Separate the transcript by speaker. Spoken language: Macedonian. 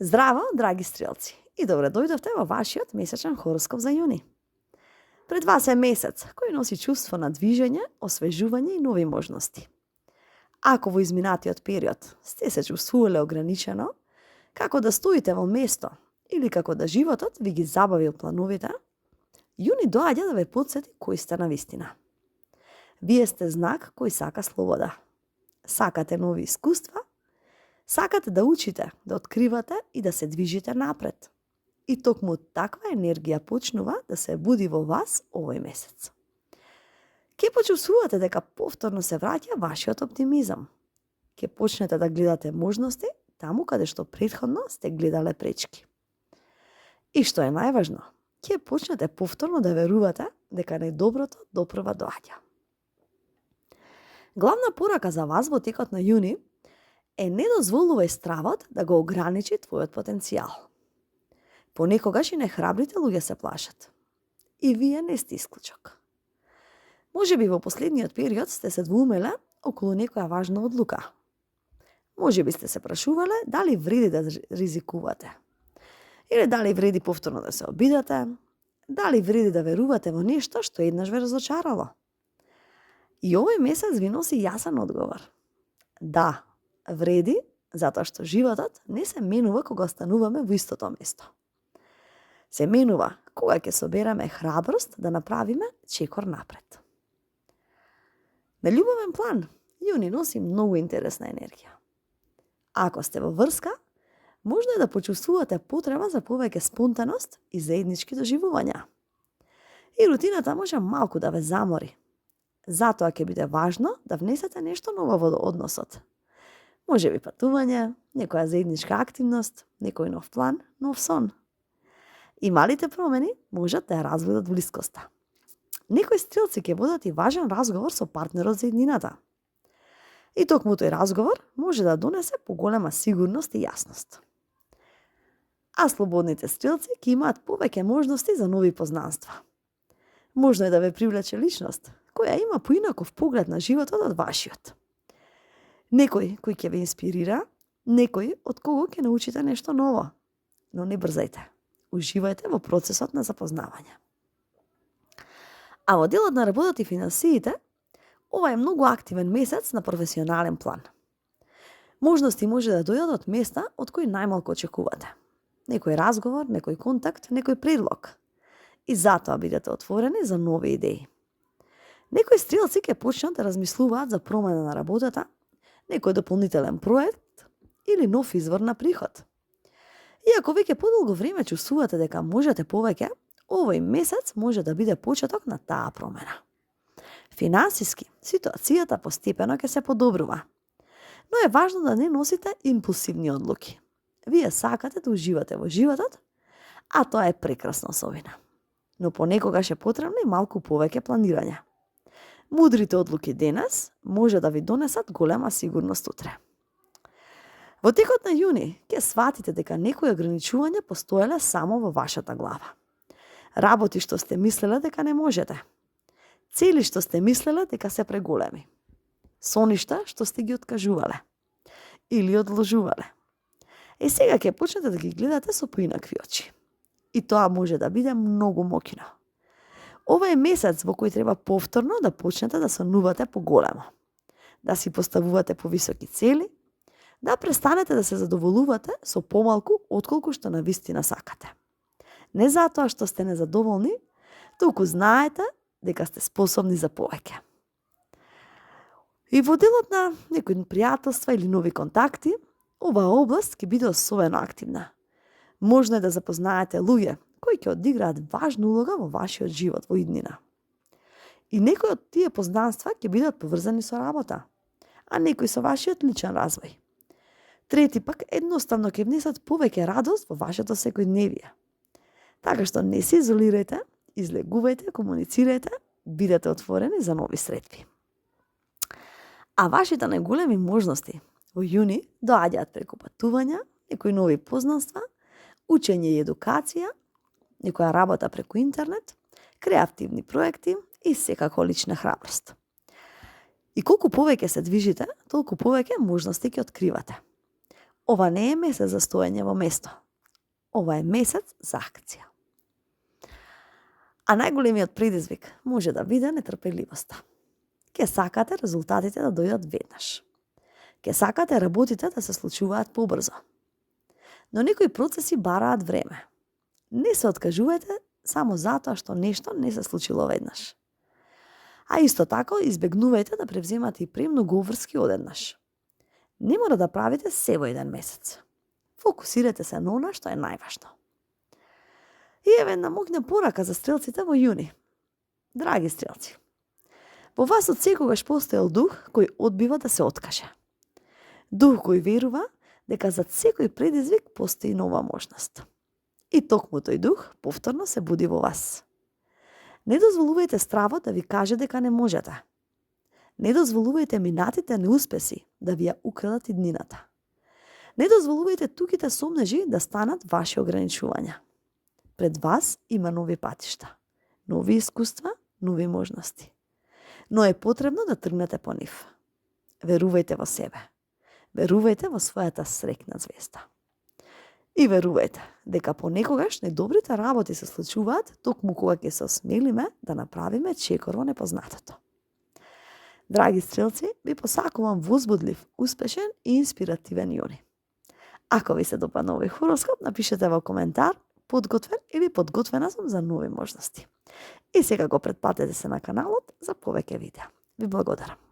Speaker 1: Здраво, драги стрелци, и добре дојдовте во вашиот месечен хороскоп за јуни. Пред вас е месец кој носи чувство на движење, освежување и нови можности. Ако во изминатиот период сте се чувствувале ограничено, како да стоите во место или како да животот ви ги забавил плановите, јуни доаѓа да ве потсети кој сте на вистина. Вие сте знак кој сака слобода. Сакате нови искуства, сакате да учите, да откривате и да се движите напред. И токму таква енергија почнува да се буди во вас овој месец. Ке почувствувате дека повторно се враќа вашиот оптимизам. Ке почнете да гледате можности таму каде што претходно сте гледале пречки. И што е најважно, ке почнете повторно да верувате дека најдоброто допрва доаѓа. Главна порака за вас во текот на јуни е не дозволувај стравот да го ограничи твојот потенцијал. Понекогаш и нехрабрите луѓе се плашат. И вие не сте исклучок. Можеби во последниот период сте се двоумеле околу некоја важна одлука. Можеби сте се прашувале дали вреди да ризикувате. Или дали вреди повторно да се обидете, дали вреди да верувате во нешто што еднаш ве разочарало. И овој месец ви носи јасен одговор. Да, вреди, затоа што животот не се менува кога остануваме во истото место. Се менува кога ќе собереме храброст да направиме чекор напред. На љубовен план, јуни носи многу интересна енергија. Ако сте во врска, можно е да почувствувате потреба за повеќе спонтаност и заеднички доживувања. И рутината може малку да ве замори. Затоа ќе биде важно да внесете нешто ново во односот. Може би патување, некоја заедничка активност, некој нов план, нов сон. И малите промени можат да ја разведат блискоста. Некои стрелци ќе водат и важен разговор со партнерот за иднината. И токму тој разговор може да донесе поголема сигурност и јасност. А слободните стрелци ќе имаат повеќе можности за нови познанства. Можно е да ве привлече личност која има поинаков поглед на животот од вашиот. Некој кој ќе ве инспирира, некој од кого ќе научите нешто ново. Но не брзајте. Уживајте во процесот на запознавање. А во делот на работата и финансиите, ова е многу активен месец на професионален план. Можности може да дојдат од места од кои најмалку очекувате. Некој разговор, некој контакт, некој предлог. И затоа бидете отворени за нови идеи. Некои стрелци ќе почнат да размислуваат за промена на работата, некој дополнителен проект или нов извор на приход. И ако веќе подолго време чувствувате дека можете повеќе, овој месец може да биде почеток на таа промена. Финансиски, ситуацијата постепено ќе се подобрува. Но е важно да не носите импулсивни одлуки. Вие сакате да уживате во животот, а тоа е прекрасна особина. Но понекогаш е потребно и малку повеќе планирање. Мудрите одлуки денес може да ви донесат голема сигурност утре. Во текот на јуни ќе сватите дека некои ограничувања постоеле само во вашата глава. Работи што сте мислеле дека не можете. Цели што сте мислеле дека се преголеми. Соништа што сте ги откажувале. Или одложувале. И сега ќе почнете да ги гледате со поинакви очи. И тоа може да биде многу мокино. Ова е месец во кој треба повторно да почнете да сонувате поголемо. Да си поставувате повисоки цели, да престанете да се задоволувате со помалку отколку што навистина сакате. Не затоа што сте незадоволни, толку знаете дека сте способни за повеќе. И во делот на некои пријателства или нови контакти, оваа област ќе биде особено активна. Можно е да запознаете луѓе кои ќе одиграат важна улога во вашиот живот во иднина. И некои од тие познанства ќе бидат поврзани со работа, а некои со вашиот личен развој. Трети пак едноставно ќе внесат повеќе радост во вашето секојдневие. Така што не се изолирајте, излегувајте, комуницирајте, бидете отворени за нови сретби. А вашите најголеми можности во јуни доаѓаат преку патувања, некои нови познанства, учење и едукација, некоја работа преку интернет, креативни проекти и секако лична храброст. И колку повеќе се движите, толку повеќе можности ќе откривате. Ова не е месец за стоење во место. Ова е месец за акција. А најголемиот предизвик може да биде нетрпеливоста. Ке сакате резултатите да дојдат веднаш. Ке сакате работите да се случуваат побрзо. Но некои процеси бараат време. Не се откажувате само затоа што нешто не се случило веднаш. А исто така избегнувајте да превземате и премногу обврски одеднаш. Не мора да правите се во еден месец. Фокусирате се на она што е најважно. И еве една моќна порака за стрелците во јуни. Драги стрелци, во вас од секогаш постоел дух кој одбива да се откаже. Дух кој верува дека зад секој предизвик постои нова можност. И токму тој дух повторно се буди во вас. Не дозволувајте стравот да ви каже дека не можете. Не дозволувајте минатите неуспеси да ви ја украдат иднината. Не дозволувајте тугите сомнежи да станат ваши ограничувања. Пред вас има нови патишта, нови искуства, нови можности. Но е потребно да тргнете по нив. Верувајте во себе. Верувајте во својата срекна звезда. И верувајте дека понекогаш недобрите работи се случуваат токму кога ќе се осмелиме да направиме чекор во непознатото. Драги стрелци, ви посакувам возбудлив, успешен и инспиративен јуни. Ако ви се допадна овој хороскоп, напишете во коментар подготвен или подготвена сум за нови можности. И сега го претплатете се на каналот за повеќе видеа. Ви благодарам.